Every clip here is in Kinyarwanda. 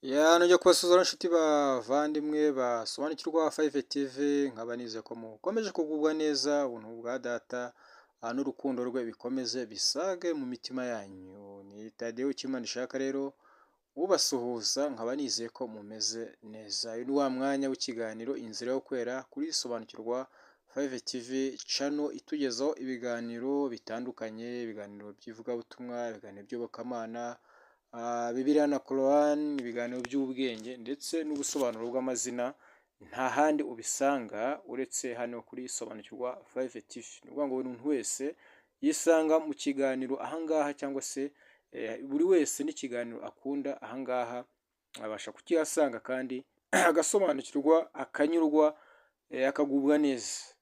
Ya, nujya kubasuhuza inshuti bavandimwe basobanukirwa 5 TV, nkaba nizeye ko mukomeje kugubwa neza, ubuntu bwa data n'urukundo rwe bikomeze bisage mu mitima yanyu. Ni Tadeyo Ikimanishaka rero ubasuhuza, nkaba nizeye ko mumeze neza. Uyu ni wa mwanya w'ikiganiro Inzira yo Kwera kuri Sobanukirwa 5 TV channel, itugezaho ibiganiro bitandukanye, ibiganiro by'ivugabutumwa, ibiganiro by'iyobokamana, Bibiliya na Korowani, ibiganiro by'ubwenge ndetse n'ubusobanuro bw'amazina. Nta handi ubisanga uretse hano kuri Sobanukirwa 5 TV. Ni ukuvuga ngo buri muntu wese yisanga mu kiganiro ahangaha, cyangwa se buri wese n'ikiganiro akunda ahangaha abasha kukihasanga kandi agasobanukirwa, akanyurwa, akagubwa neza.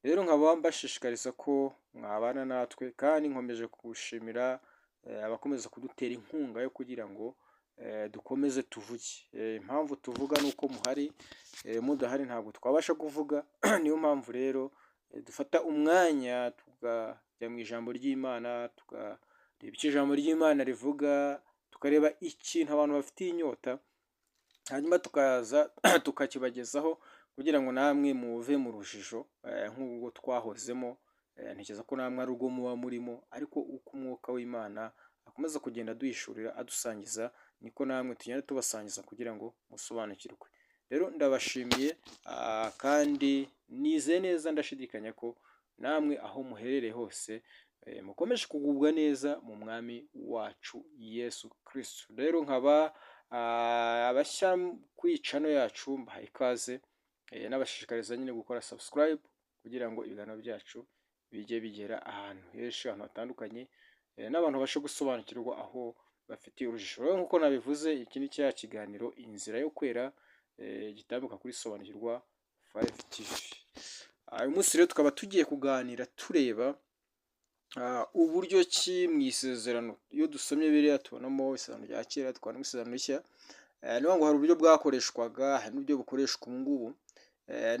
Rero nkaba mbashishikariza ko mwabana natwe, kandi nkomeje kugushimira abakomeza kudutera inkunga yo kugira ngo dukomeze tuvuge. Impamvu tuvuga ni uko muhari, mudahari ntabwo twabasha kuvuga. Niyo mpamvu rero dufata umwanya tukajya mu ijambo ry'Imana, tukareba icyo ijambo ry'Imana rivuga, tukareba ikintu abantu bafitiye inyota, hanyuma tukaza tukakibagezaho kugira ngo namwe muve mu rujijo nk'ubwo twahozemo. Ntekereza ko namwe ari urwo muba murimo, ariko uko umwuka w'Imana akomeza kugenda aduhishurira, adusangiza, niko namwe tugenda tubasangiza kugira ngo musobanukirwe. Rero ndabashimiye, kandi nizeye neza ndashidikanya ko namwe aho muherereye hose mukomeje kugubwa neza mu mwami wacu Yesu Kristo. Rero nkaba abashya kuri channel yacu mbahaye ikaze, n'abashishikariza nyine gukora subscribe kugira ngo ibiganiro byacu bijye bigera ahantu henshi, ahantu hatandukanye, n'abantu babashe gusobanukirwa aho bafitiye urujijo. Rero nk'uko nabivuze, iki ni cya kiganiro Inzira yo Kwera gitambuka kuri Sobanukirwa 5 TV. Uyu munsi rero tukaba tugiye kuganira tureba uburyo ki mu isezerano, iyo dusomye biriya tubonamo isezerano rya kera, tukabonamo isezerano rishya, ni ngo hari uburyo bwakoreshwaga, hari n'uburyo bukoreshwa ubu ngubu.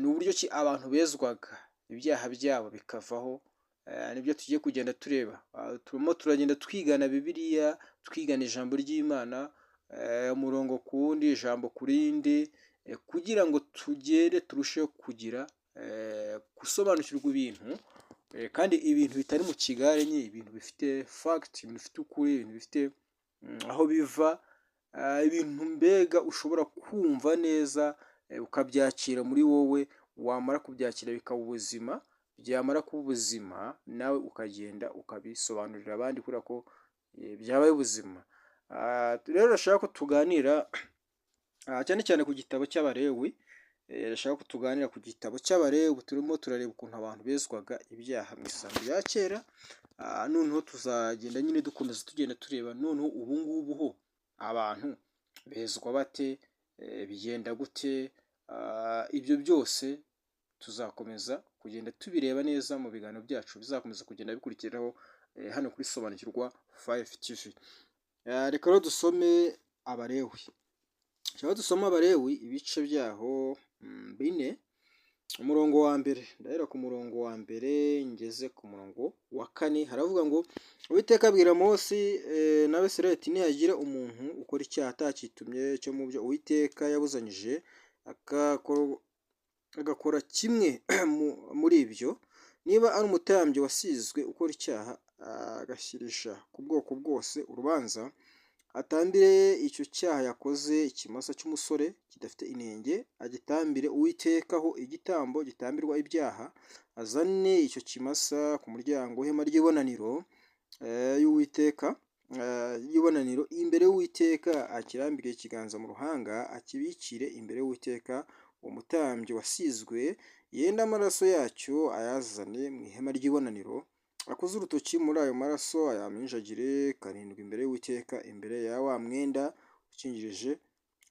Ni uburyo ki abantu bezwaga ibyaha byabo bikavaho, nibyo tugiye kugenda tureba. Turimo turagenda twigana Bibiliya, twigana ijambo ry'Imana, umurongo ku wundi, ijambo ku rindi, kugira ngo tugende turusheho kugira gusobanukirwa ibintu, kandi ibintu bitari mu kigare nyine, ibintu bifite fact, ibintu bifite ukuri, ibintu bifite aho biva, ibintu mbega ushobora kumva neza ukabyakira muri wowe, wamara kubyakira bikaba ubuzima, byamara kuba ubuzima nawe ukagenda ukabisobanurira abandi kubera ko byabaye ubuzima. Rero ndashaka ko tuganira cyane cyane ku gitabo cy'Abalewi, ndashaka ko tuganira ku gitabo cy'Abalewi. Turimo turareba ukuntu abantu bezwaga ibyaha mu isezerano rya kera, noneho tuzagenda nyine dukomeza tugenda tureba noneho ubu ngubu ho abantu bezwa bate, bigenda gute? Ibyo byose tuzakomeza kugenda tubireba neza mu biganiro byacu bizakomeza kugenda bikurikiraho hano kuri Sobanukirwa 5 TV. Reka rero dusome Abalewi. Reka dusome Abalewi ibice byaho 4, umurongo wa mbere. Ndahera ku murongo wa mbere ngeze ku murongo wa kane. Haravuga ngo: "Uwiteka abwira Mose n'Abisirayeli ati: 'Nihagira umuntu ukora icyaha atacyitumye cyo mu byo Uwiteka yabuzanyije, agakora kimwe muri ibyo, niba ari umutambyi wasizwe ukora icyaha agashyirisha ku bwoko bwose urubanza, atambire icyo cyaha yakoze ikimasa cy'umusore kidafite inenge, agitambire Uwiteka ho igitambo gitambirwa ibyaha. Azane icyo kimasa ku muryango w'ihema ry'ibonaniro y'Uwiteka y'ibonaniro imbere y'Uwiteka, akirambike ikiganza mu ruhanga, akibikire imbere y'Uwiteka. Uwo mutambyi wasizwe yende amaraso yacyo ayazane mu ihema ry'ibonaniro, akoze urutoki muri ayo maraso, ayaminjagire karindwi imbere y'Uwiteka, imbere ya wa mwenda ukingirije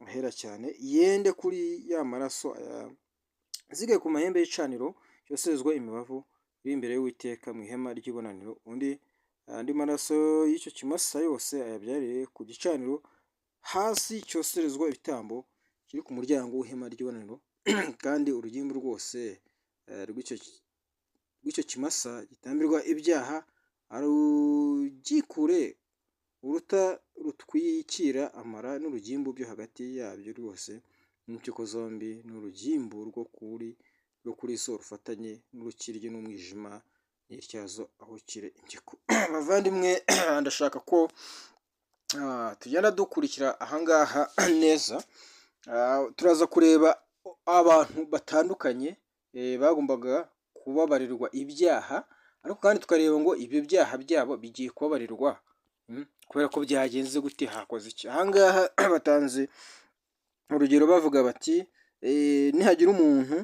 ahera cyane. Yende kuri ya maraso ayazige ku mahembe y'igicaniro cyoserezwa imibavu iri imbere y'Uwiteka mu ihema ry'ibonaniro. Undi andi maraso y'icyo kimasa yose ayabyarire ku gicaniro hasi cyoserezwa ibitambo kiri ku muryango w'ihema ry'ibonaniro. Kandi urugimbu rwose rw'icyo kimasa gitambirwa ibyaha arugikure." Uruta rutwikira amara n'urugimbu byo hagati yabyo rwose, n'impyiko zombi n'urugimbu rwo kuri zo rufatanye n'urukiryi n'umwijima n'ityazo ahukire impyiko. Bavandimwe, ndashaka ko tugenda dukurikira ahangaha neza. Turaza kureba abantu batandukanye bagombaga kubabarirwa ibyaha, ariko kandi tukareba ngo ibyo byaha byabo bigiye kubabarirwa kubera ko byagenze gute, hakoze iki? Ahangaha batanze urugero bavuga bati nihagira umuntu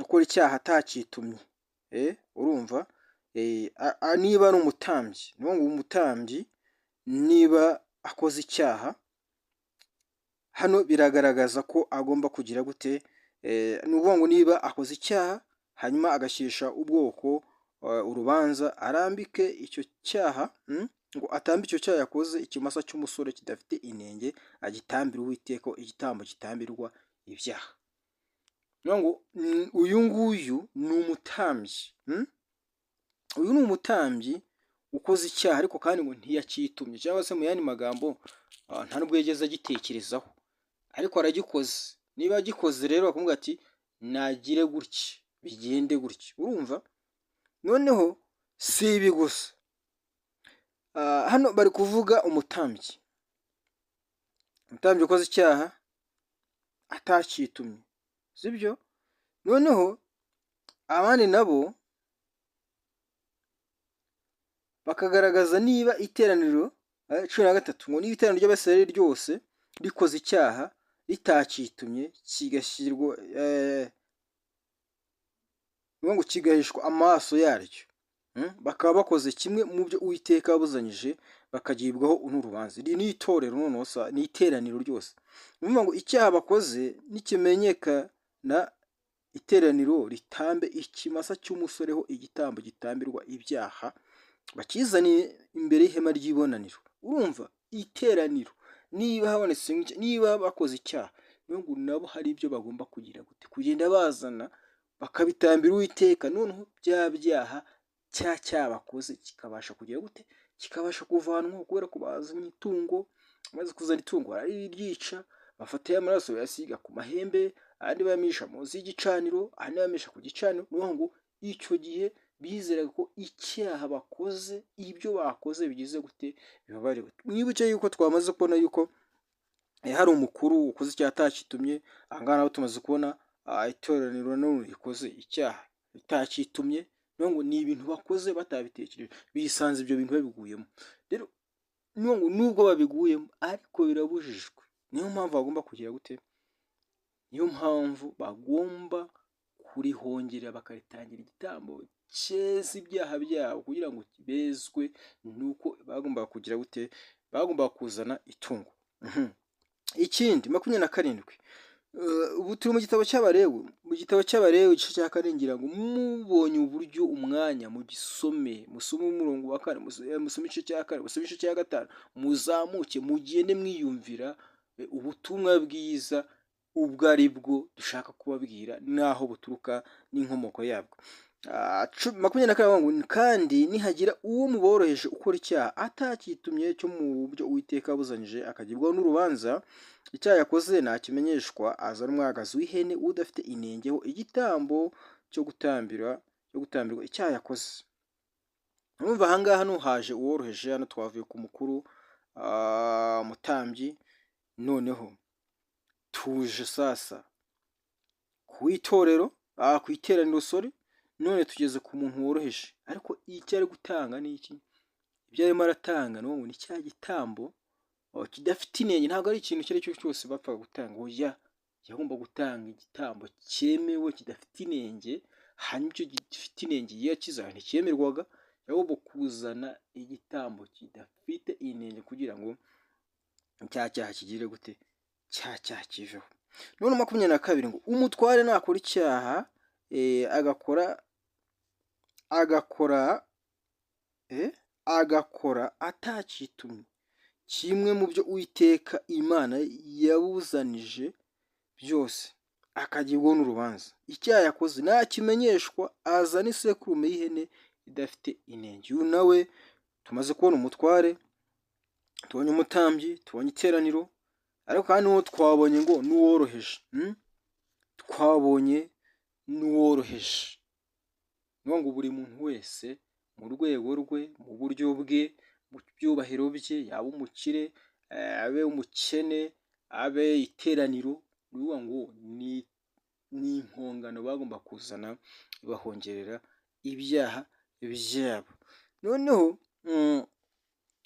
ukora icyaha atakitumye, urumva, niba ari umutambyi, ni ngo umutambyi niba akoze icyaha, hano biragaragaza ko agomba kugira gute? Ni ukuvuga ngo niba akoze icyaha hanyuma agashyirisha ubwoko urubanza, arambike icyo cyaha, ngo atambe icyo cyaha yakoze ikimasa cy'umusore kidafite inenge, agitambire Uwiteka igitambo gitambirwa ibyaha. Ngo uyu nguyu ni umutambyi, uyu ni umutambyi ukoze icyaha, ariko kandi ngo ntiyakitumye, cyangwa se mu yandi magambo nta nubwo yigeze agitekerezaho, ariko aragikoze. Niba agikoze rero, bakamubwira ati nagire gutya, bigende gutya. Urumva, noneho si ibi gusa, hano bari kuvuga umutambyi, umutambyi ukoze icyaha atakitumye, sibyo? Noneho abandi nabo bakagaragaza niba iteraniro, 13, ngo niba iteraniro ry'Abisirayeli ryose rikoze icyaha ritakitumye, kigashyirwa, ngo kigahishwa amaso yaryo, bakaba bakoze kimwe mu byo Uwiteka yabuzanyije, bakagibwaho n'urubanza. Iri ni itorero, noneho ni iteraniro ryose. Ni ukuvuga ngo icyaha bakoze nikimenyekana, iteraniro ritambe ikimasa cy'umusore ho igitambo gitambirwa ibyaha, bakizaniye imbere y'ihema ry'ibonaniro. Urumva, iteraniro niba habonetse, niba bakoze icyaha, ngo nabo hari ibyo bagomba kugira gute? Kugenda bazana bakabitambira Uwiteka, noneho bya byaha, cya cyaha bakoze kikabasha kugira gute? Kikabasha kuvanwaho, kubera ko bazanye itungo. Bamaze kuzana itungo bararyica, bafata ya maraso bayasiga ku mahembe, andi bayamisha munsi y'igicaniro, andi bayamisha ku gicaniro. Ni ukuvuga ngo icyo gihe bizeraga ko icyaha bakoze, ibyo bakoze bigize gute? Bibabariwe. Mwibuke yuko twamaze kubona yuko hari umukuru ukoze icyaha atakitumye. Aha ngaha naho tumaze kubona iteraniro none rikoze icyaha ritakitumye, ngo ni ibintu bakoze batabitekereje, bisanze ibyo bintu babiguyemo. Rero nubwo babiguyemo ariko birabujijwe, niyo mpamvu bagomba kugira gute? Niyo mpamvu bagomba kurihongera, bakaritangira igitambo cyeza ibyaha byabo kugira ngo bezwe. Nuko bagombaga kugira gute? Bagombaga kuzana itungo. Ikindi, 27, ubu turi mu gitabo cy'Abalewi, mu gitabo cy'Abalewi igice cya 4. Ngira ngo mubonye uburyo, umwanya, mugisome, musome umurongo wa 4, musome igice cya 4, musome igice cya 5, muzamuke mugende mwiyumvira ubutumwa bwiza ubwo ari bwo dushaka kubabwira n'aho buturuka n'inkomoko yabwo. 24 ngo kandi nihagira uwo muboroheje ukora icyaha atakitumye cyo mu byo Uwiteka yabuzanyije, akagibwaho n'urubanza, icyaha yakoze ntakimenyeshwa, azana umwagazi w'ihene udafite inenge ho igitambo cyo gutambira, cyo gutambirwa icyaha yakoze. Urumva, ahangaha hano haje uworoheje. Hano twavuye ku mukuru mutambyi, noneho tuje sasa ku itorero, ku iteraniro, sorry. None tugeze ku muntu woroheje, ariko icyo ari gutanga ni iki? Ibyo arimo aratanga ni cya gitambo kidafite inenge. Ntabwo ari ikintu icyo ari cyo cyose bapfaga gutanga, oya, yagomba gutanga igitambo cyemewe kidafite inenge. Hanyuma icyo gifite inenge iyo yakizana nticyemerwaga, yagomba kuzana igitambo kidafite inenge kugira ngo cya cyaha kigire gute? Cya cyaha kiveho. None 22 ngo umutware nakora icyaha, agakora atakitumye kimwe mu byo Uwiteka Imana yabuzanije byose, akagibwaho n'urubanza, icyaha yakoze nakimenyeshwa, azana isekurume y'ihene idafite inenge. Uyu nawe tumaze kubona umutware. Tubonye umutambyi, tubonye iteraniro, ariko kandi n'uwo twabonye ngo n'uworoheje. Twabonye n'uworoheje. Ni ukuvuga ngo buri muntu wese mu rwego rwe, mu buryo bwe, mu byubahiro bye, yaba umukire, abe umukene, abe iteraniro, ni ukuvuga ngo ni impongano bagomba kuzana ibahongerera ibyaha byabo. Noneho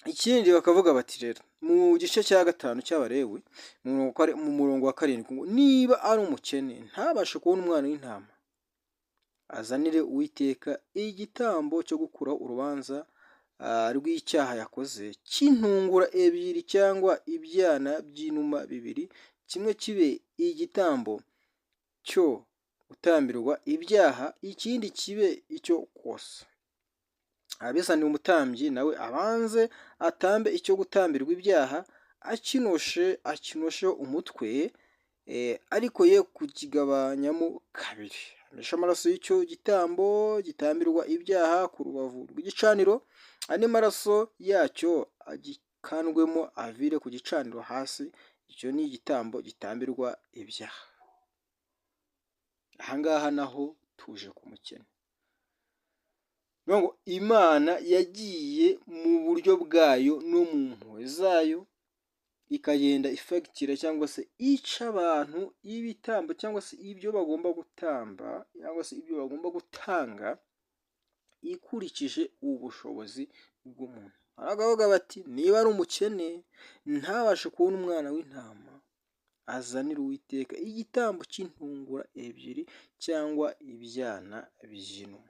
ikindi bakavuga bati rero mu gice cya 5 cy'Abalewi mu murongo wa 7 ngo niba ari umukene ntabashe kubona umwana w'intama, azanire Uwiteka igitambo cyo gukuraho urubanza rw'icyaha yakoze cy'intungura 2 cyangwa ibyana by'inuma 2, kimwe kibe igitambo cyo gutambirwa ibyaha, ikindi kibe icyo kosa. Abizaniye umutambyi, nawe abanze atambe icyo gutambirwa ibyaha, akinosheho umutwe, ariko ye kukigabanyamo kabiri. Ameshe amaraso y'icyo gitambo gitambirwa ibyaha ku rubavu rw'igicaniro, andi maraso yacyo agikandwemo avire ku gicaniro hasi, icyo ni igitambo gitambirwa ibyaha. Aha ngaha naho tuje ku mukene. Ngo Imana yagiye mu buryo bwayo no mu mpuhwe zayo, ikagenda ifagitira cyangwa se ica abantu ibitambo cyangwa se ibyo bagomba gutamba cyangwa se ibyo bagomba gutanga, ikurikije ubushobozi bw'umuntu. Baravuga bati niba ari umukene ntabashe kubona umwana w'intama, azanire Uwiteka igitambo cy'intungura 2 cyangwa ibyana by'inuma.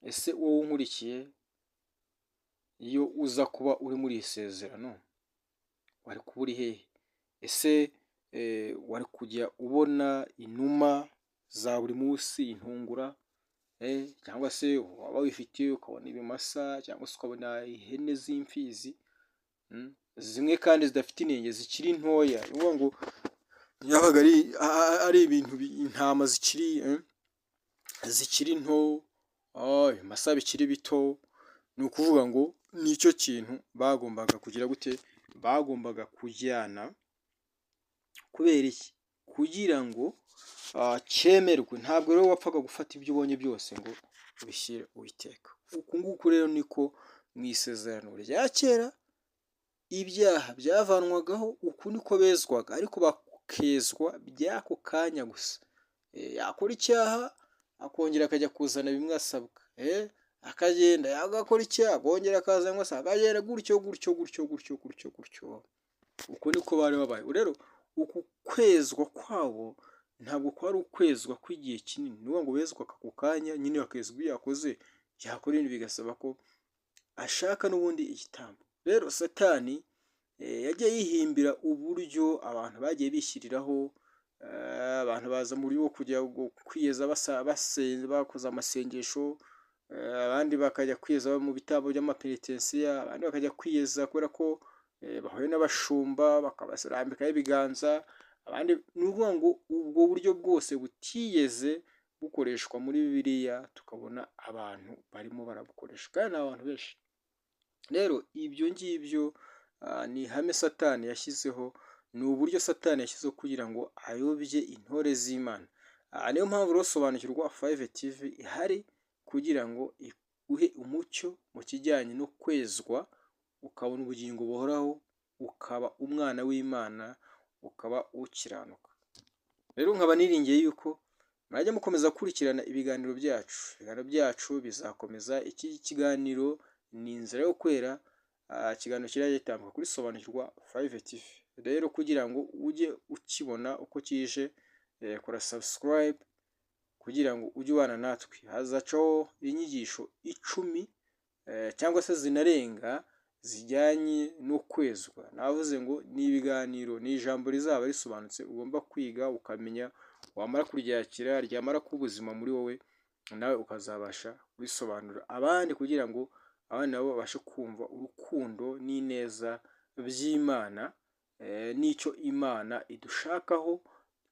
Ese wowe unkurikiye, iyo uza kuba uri muri iri sezerano wari kuba uri hehe? Ese wari kujya ubona inuma za buri munsi, intungura, cyangwa se waba wifitiye ukabona ibimasa, cyangwa se ukabona ihene z'imfizi, zimwe kandi zidafite inenge zikiri ntoya? Ni ukuvuga ngo byabaga ari ibintu, intama zikiri nto, ibimasa bikiri bito. Ni ukuvuga ngo nicyo kintu bagombaga kugira gute? Bagombaga kujyana. Kubera iki? Kugira ngo cyemerwe. Ntabwo rero wapfaga gufata ibyo ubonye byose ngo ubishyire Uwiteka. Uku nguku rero niko mu isezerano rya kera ibyaha byavanwagaho, uku niko bezwaga, ariko bakezwa by'ako kanya gusa. Yakora icyaha akongera akajya kuzana bimwe asabwa, akagenda agakora icyaha akongera akazana bimwe asabwa, akagenda gutyo gutyo gutyo gutyo gutyo gutyo. Uko niko bari babaye. Rero uku kwezwa kwabo ntabwo kwari ukwezwa kw'igihe kinini. Ni ukuvuga ngo bezwaga ako kanya nyine, bakezwa ibyo yakoze, yakora ibindi bigasaba ko ashaka n'ubundi igitambo. Rero Satani yagiye yihimbira uburyo abantu bagiye bishyiriraho, abantu baza mu buryo bwo kujya kwiyeza bakoze amasengesho, abandi bakajya kwiyeza mu bitambo by'amapenetensiya, abandi bakajya kwiyeza kubera ko bahuye n'abashumba bakabarambikaho ibiganza, abandi. Ni ukuvuga ngo ubwo buryo bwose butigeze bukoreshwa muri Bibiliya, tukabona abantu barimo barabukoresha, kandi ni abantu benshi. Rero ibyo ngibyo ni ihame Satani yashyizeho, ni uburyo Satani yashyizeho kugira ngo ayobye intore z'Imana. Niyo mpamvu rero Sobanukirwa 5 TV ihari kugira ngo iguhe umucyo mu kijyanye no kwezwa, ukabona ubugingo buhoraho, ukaba umwana w'Imana, ukaba ukiranuka. Rero nkaba niringiye yuko mwajya mukomeza gukurikirana ibiganiro byacu. Ibiganiro byacu bizakomeza. Iki kiganiro ni Inzira yo Kwera, ikiganiro kirajya gitambuka kuri Sobanukirwa 5 TV. Rero kugira ngo ujye ukibona uko kije, kora subscribe kugira ngo ujye ubana natwe. Hazacaho inyigisho 10 cyangwa se zinarenga zijyanye no kwezwa. Navuze ngo ni ibiganiro, ni ijambo rizaba risobanutse ugomba kwiga ukamenya, wamara kuryakira ryamara kuba ubuzima muri wowe, nawe ukazabasha kurisobanurira abandi kugira ngo abandi nabo babashe kumva urukundo n'ineza by'Imana, n'icyo Imana idushakaho,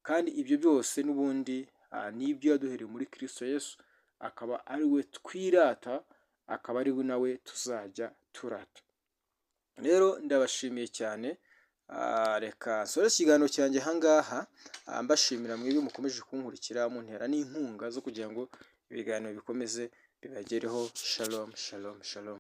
kandi ibyo byose n'ubundi ni ibyo yaduhereye muri Kristo Yesu, akaba ari we twirata, akaba ari we nawe tuzajya turata. Rero ndabashimiye cyane. Reka nsoze ikiganiro cyanjye ahangaha, mbashimira mwebwe mukomeje kunkurikira, muntera n'inkunga zo kugira ngo ibiganiro bikomeze bibagereho. Shalom, shalom, shalom.